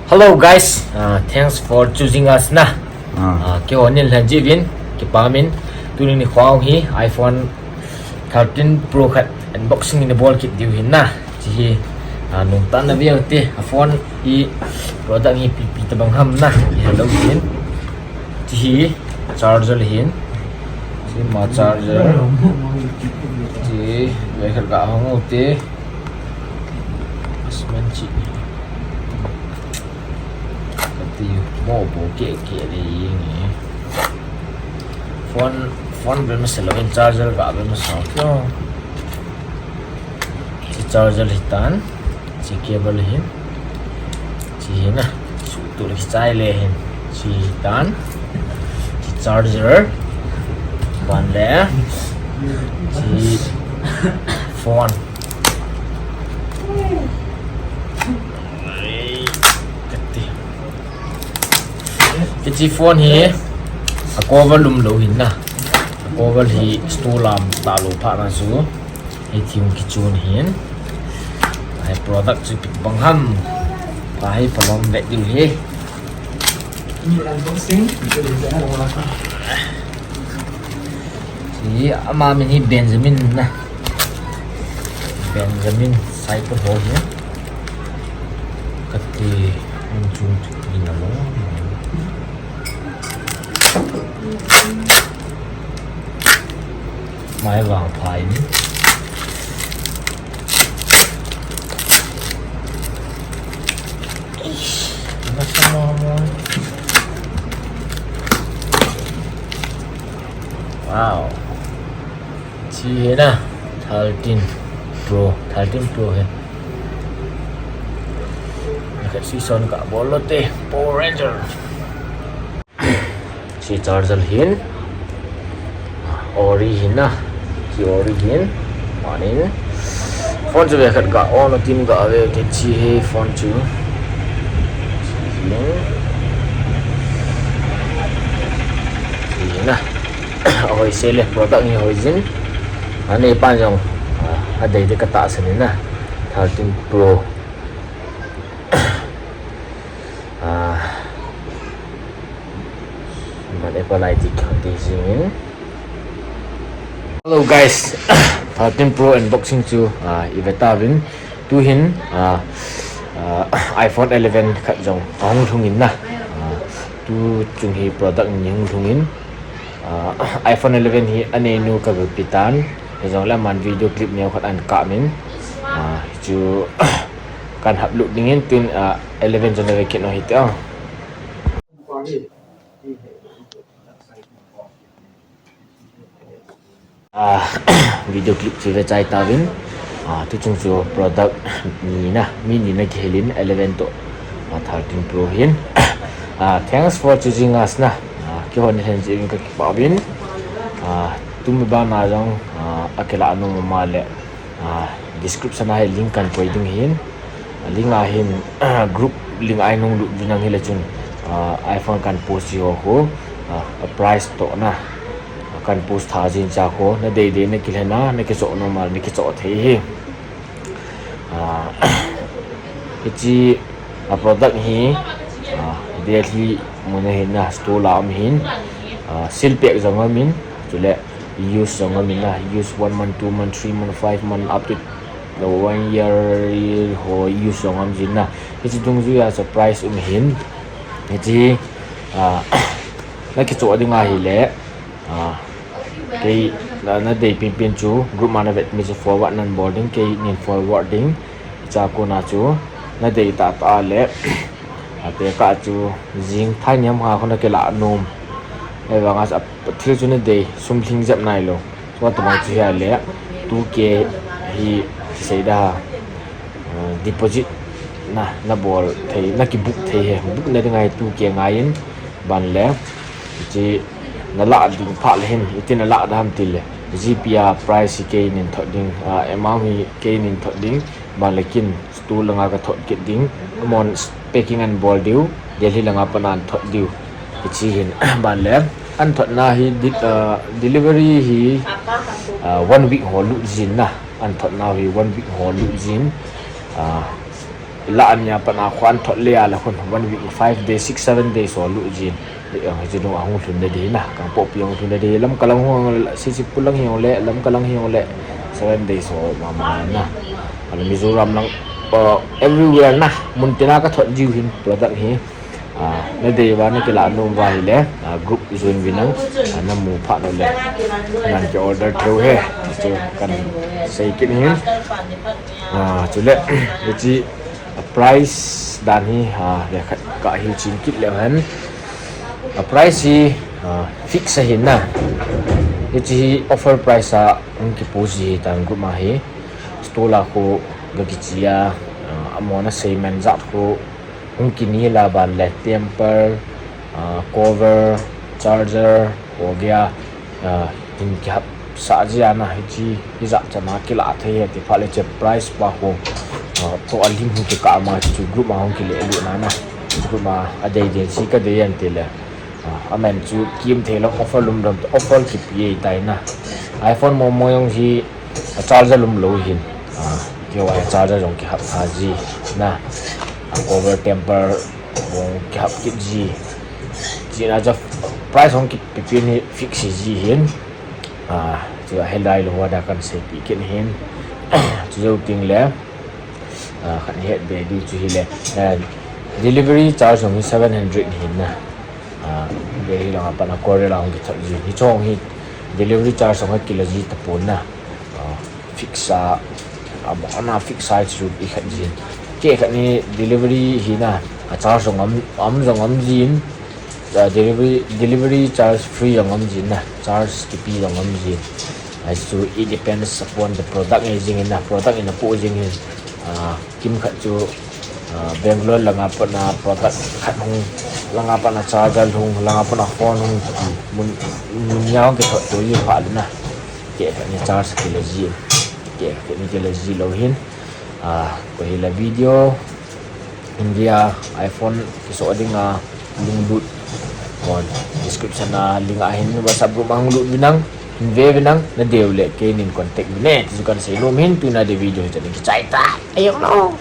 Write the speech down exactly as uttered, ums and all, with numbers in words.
Hello guys, uh, thanks for choosing us na. Ah. Uh, keiho nilhen jeh uvin, kipah in. Tuni nikho hi iPhone thirteen Pro khat unboxing ina bol kit diu ahin na. Hiche hi, uh, nungtah na veu te, a phone hi product hi ipi ipi tabang ham na. Hello hin. Hiche hi charger hin. Hiche ma charger. Hiche, vekhat ga hong u te. Asman chi. Kati mo bo ke ke le yin e. Phone, phone be masa lo in charger ga be masa lo. Hiche charger hitan, hiche cable hin, hiche hin a, sutu le chai le hin, hiche hitan, hiche charger, ban le, hiche phone. Kati. Hiche phone hi a cover lum lou hin na. A cover hi store lam tah lou phat na chu hithi hung kichun hin. Hiche product chu ipi bang ham. Hiche hi phalom vet diu ahi. Ni unboxing. Hiche ama min hi Benjamin na. Benjamin Saipur ho hi. Kati hung chun ni na lo. Mai vang pha in. Eish, nasa mo mo. Wow. Hiche hi na, thirteen Pro, thirteen Pro hi. Khat si son ka bol lo te, Power Ranger. Hiche charger hin, Ori hin na, hiche Ori hin, manin. Phone chu vekhat ga on tin ga ve te hiche hi phone chu. Hiche hin na. Ahoi se le product hi hoi jin. Anei pan jong, ah, adei dei ka tahsan in na. Thirteen Pro. Ah. Man Apple I D khan ti jing in. Hello guys. Thirteen Pro unboxing chu, ah, i ve tauvin. Tu hin, ah, ah, iPhone eleven khat jong ahung lhung in na. Ah, tu chung hi product ni hung lhung in. Ah, iPhone eleven hi anei nu ka gel pi tan. Hijongle aman video clip neo khat ana kap in. Ah, chu kan hap lut ding in tin, ah, eleven chu na ve kit u hite. Ah, video clip chu ve chai tauvin. Ah, tu chung chu product ni na, mi ni na kihel in eleven to, ah, thirteen Pro hin. Ah, thanks for choosing us na. Ah, keiho nilhen jeh uvin ka kipah uvin. Ah, tumi bana jong, ah, akilah nom ma le. Ah, description a hi link kan koi ding hin. Link a hin, group link a hin hung lut uvin lang hile chun, ah, iPhone kan post ji ho khu, ah, a price toh na, ah, kan post tha jin cha khu, na dei dei na kilhen a, na kichoh normal, na kichoh thei hi. Ah, hiche, ah, product hi, ah, Delhi mun a hin na store la um hin, ah, seal pack jong um in, chule, use jong um in na, use one month, two month, three month, five month, up to the one year ho use jong um jin na. Hiche dungjui a chu price um hin. Hiche, ah, na kichoh ding ahile, ah, kei na, na dei penpen chu group ma na vet mi chu forward nan bol ding, kei nin forward ding. Cha kona chu na dei tahtah le, ah, tekah chu jing thai niam ha khu na kilah nom. Ahivanga chu thil chu na dei, sum lhing jep nailou. Chua tabang chu hia le, two K hi kisei da, ah, deposit na, na bol thei, na kibook thei hi. Book na ding ahi two K ngai in, ban le, hiche na lah ding phat le hin, iti na lah da ham ti le, GP a price hi kei nin thot ding, ah, amount hi kei nin thot ding, ban le kin, Store langa ka thot kit ding. Amahon packing an bol diu. Delhi langa pat an thot diu. Hiche hin ban le. An thotna hi di-, ah, delivery hi, ah, one week ho lut jin na. An thotna hi one week ho lut jin. Ah, La ania pat na khuan thot le a la khun one week, five days, six, seven days ho lut jin. Hiche nung ahung lhun na ding na, Kangpokpi ahung lhun na ding, Lamka lang hung le, Sisipu lang hi hung le, Lamka lang hi hung le, seven days ho mama na. Ala Mizoram lang, uh, everywhere na, mun tina ka thot jiu hin product hi. Ah, na dei uva na kilah nom uva hile, ah, group join uvin lang, ah, na mu phat le, nan ki order thei u hi, chu kan sei kit hin. Ah, chule, hiche a price dan hi, ah, le khat ka hil chen kit leu hen. A price hi, ah, fix ahin na. Hiche hi offer price a hung kipost ji ahitan group a hi. Store a khu ga kiche a, ah, amahon asei man jat khu hung kinel a ban le temper, ah, cover, charger, ho gei a, ah, hin kihap sah ji a na hiche, hijat chan a kilah thei e ti phat le hiche price pa khu, ah, toh alim hung kikah ma chu group a hung kile lut na na. Group a adei dei si ka dei an ti le. Ah, aman chu kim thei lou offer lum dam offer kipe tai na. iPhone mo mo jong hi a charger lum lou hin. Ah, kei a charger jong kihap kha ji na. A cover temper jong kihap kit ji. China cha price jong kipe pe ni fix ji hin. Ah, chu a helai lou a da kan sei pi kit hin. Chu jou ting le. Ah, khat het be diu chu hile. Ah, delivery charge jong hi seven hundred hin na. Ah, be hi lang a pat na courier a hung kithot ji. Hiche jong hi delivery charge jong hi kila ji tapon na. Ah, fix a, a, ana fix a chu i khat jin. Kei khat ni delivery hi na, a charge jong um, um jong um jin. Ah, delivery, delivery charge free jong um jin na, charge kipe jong um jin. Ah, chu it depends upon the product nge jing in na, product in a po jing in. Ah, kim khat chu, ah, Bangalore langa pat na product khat hung, langa pat na charger hung, langa pat na phone hung, mun, mun nia hung kithot to ji phat le na. Kei khat ni charge kila ji, kei khat ni kila ji lou hin. Ah, koi hila video, India iPhone kiso ding a lunglut kon description a link a hin WhatsApp group a hung lut uvin lang, hin ve uvin lang, na dei u le kei nin contact uvin e, ti chu kan sei nom hin, tuna a video hi chan in kichai tai. Ayo lo.